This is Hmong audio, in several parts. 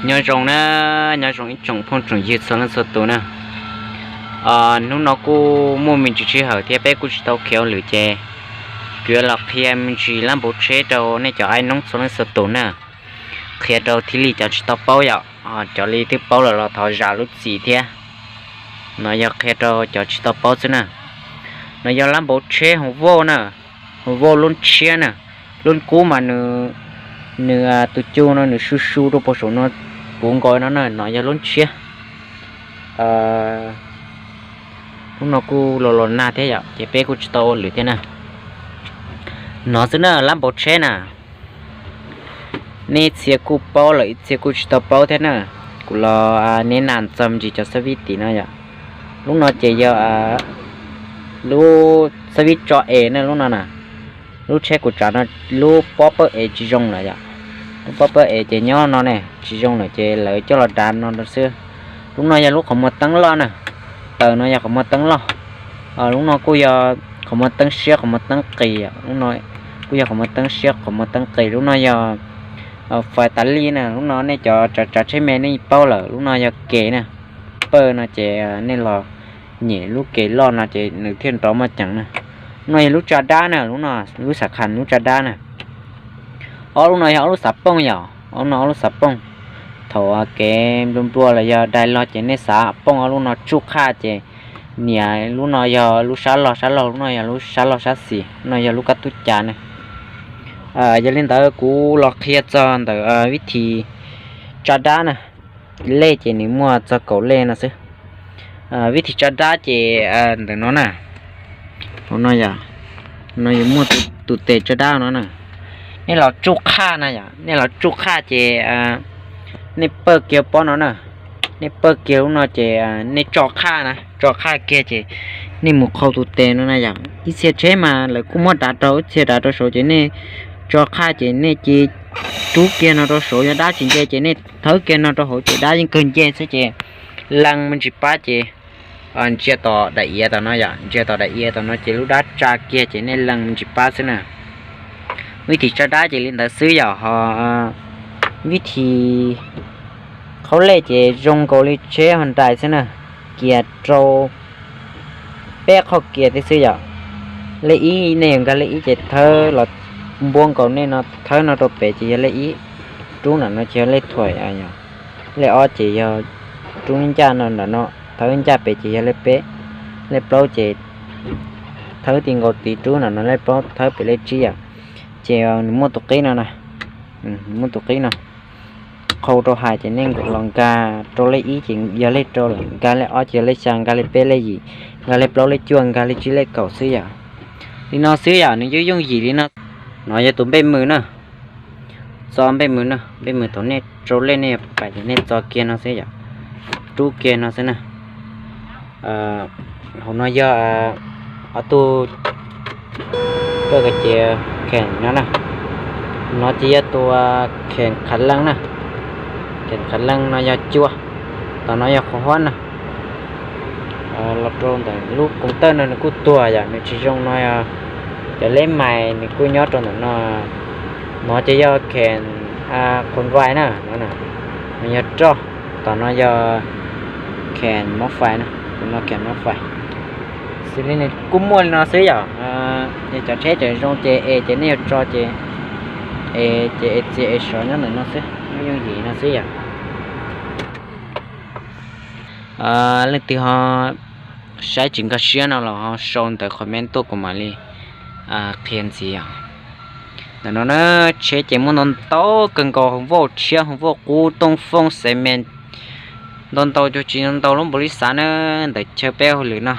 Nyob zoo na, nyob zoo ib tsoom phooj tsoom ywg txhua leej txhua tus na. Hnub no kuj muaj me ntsis sij hawm thiab peb kuj tsis tau khiav ua lwm ces kuv yuav los qhia me ntsis lab npauv tsheb rau nej cov aib noob txhua leej txhua tus na. Qhia rau thiaj li cov tsis tau paub yom, cov li twb paub lawm los thov zam lub txim thiab. No yog qhia rau cov tsis tau paub xwb na. No yog lab npauv tsheb Hoo Vauj na, Hoo Vauj lub tshiab na. Lub kub mas nws, nws tus cu no nws su su rau puag saum no puv nkaus no na, no yog lub tshiab. Lub no kuj los los nag thiab yom, ces peb kuj tsis tau ua lwm thiab na. No xwb na, lab npauv tsheb na. Nej txhia kuj paub lawm, ib txhia kuj tsis tau paub thiab na. Kuv los neb nam txog me ntsis cov xab vib tim no yom. Lub no ces yog lub xab vib tso es na, lub no na. Lub tsheb kuv tsav no, lub pob pawb es tsis zoo lawm yom. Lub pob pawb es ces nyob no ne, tsis zoo lawm ces lawv coj los dav no xwb. Lub no yog lub qhov muag teeb loj na. Taws no yog qhov muag teeb loj. Lub no kuj yog qhov muag teeb siab, qhov muag teeb qis, lub no kuj yog qhov muag teeb siab, qhov muag teeb qis. Lub no yog fais tas li na, lub no nej cov tsav tsheb me nej paub lawm. Lub no yog ke na, pawj no ces nej los nyem lub ke loj no ces nws thiaj nrov muaj ceem na. Lub no yog lub tsa dab na, lub no, lub xav khas lub tsa dab na. Ob lub no yog ob lub xav pooj yom, ob lub no ob lub xav pooj. Thaum kev nplua nplua los yog dai log ces nej xav pooj ob lub no tsuj qhaj ces nias lub no yog lub sab log, sab log, lub no yog lub sab log sab xis, lub no yog lub kab tub cav na. Yog li ntawd kuv los qhia txog ntawm vib thim tsa dab na. Lej ces nws muaj txog kaum lej no xwb. Vib thim tsa dab ces ntawm no na, no yog, no yuav muaj tus tes tsa dab no na. Nej los tsuj qhaj na yom, nej los tsuj qhaj ces nej pawj kiag pob no na. Nej pawj kiag lub no ces nej tso qhaj na, tso qhaj kiag ces nej mus qhau tus tes no na yom. Ib txhia tsheb mas lawv kuj muab dav rau, ib txhia dav rau saud ces nej tso qhaj ces nej cia rub kiag no rau saud, yog dab tsis nce ces nej thawb kiag no rau hauv ces dab yeej kawg nce xwb ces lees me ntsis pab ces ntsia tom daim iav tom no yom, ntsia tom daim iav tom no ces lub dab tsa kiag ces nej lees me ntsis pab xwb na. Vib thim tsa dab ces li ntawd xwb yom. Ho vib thim qhaub lej ces zoo nkaus li tsheb Hyundai xwb na, kias rau peb qhov kias thiab xwb yom. Lej ib nej yuav nkag lej ib ces thawb los npuab nkaus nej no, thawb no rau pem ces yog lej ib, rub nram no ces yog lej thuam, lej ob ces yog rub ncaj no nram no, thawb ncaj pem ces yog lej peb, lej plaub ces thawb ti nkaus tid rub nram no lej plaub, thawb pem lej tsib yom. Ces nws muaj tus qib no na, nws muaj tus qib no. Qhau rau hais ces nej los nkag rau lej ib ces yog lej rau lawm, nkag lej ob ces yog lej xya, nkag lej peb lej yim, nkag lej plaub lej cuaj, nkag lej tsib lej kaum xwb yom. Li no xwb yom, nws yooj yooj yim li no. No yog tus npej mws na, txo npej mws na, npej mws thaum nej rau lej nej yuav pais ces nej txo kiag no xwb yom, rub kiag no xwb na. Hauv no yog ob tug koj ka cia kheem no na. No ces yog tus kheem khav leej na, kheem khav leej no yog cua, tom no yog qhov huab na. Los rau ntawm lub koos tawj no nws kuj tuag yom, nws tsis zoo no, cov lej mais nws kuj nyob rau ntawm no. No ces yog kheem qhov vais na, no yog roj, tom no yog kheem mob fais na, tus no kheem mob fais. Xws li nws kuj muaj li no xwb yom. Yog cov tsheb tseem zoo ces es ces nej yuav tso ces es ces es txias es sov nyob ntawm no xwb, yooj yooj yim no xwb yom. Leej twg ho saib tsis nkag siab no los ho sau ntawv comment tuaj kuv mam li qhia ntxiv os. Ntawm no na, tsheb ces muaj ntau ntau kawg nkaus, hoo vauj tshiab, hoo vauj qub, tooj fooj, xaiv mes, ntau ntau cuag tsis ntau ntau lub npaum li xav na. Ntawm chaw peb ua lwm no,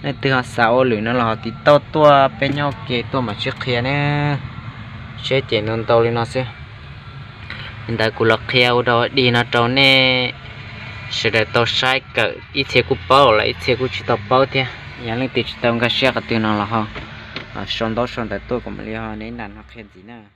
leej twg ho xav ua lwm no los ho tiv tauj tuaj peb nyob ua ke tuaj mam sib qhia na. Tsheb ces ntau ntau li no xwb. Li ntawd kuv los qhia ua dog dig no rau nej sawv daws tau saib kawm, ib txhia kuj paub los ib txhia kuj tsis tau paub thiab. Yog leej twg tsis tau nkag siab qhov twg no los ho sau ntaub sau ntawv tuaj kuv mam li ho neb nram no qhia ntxiv na.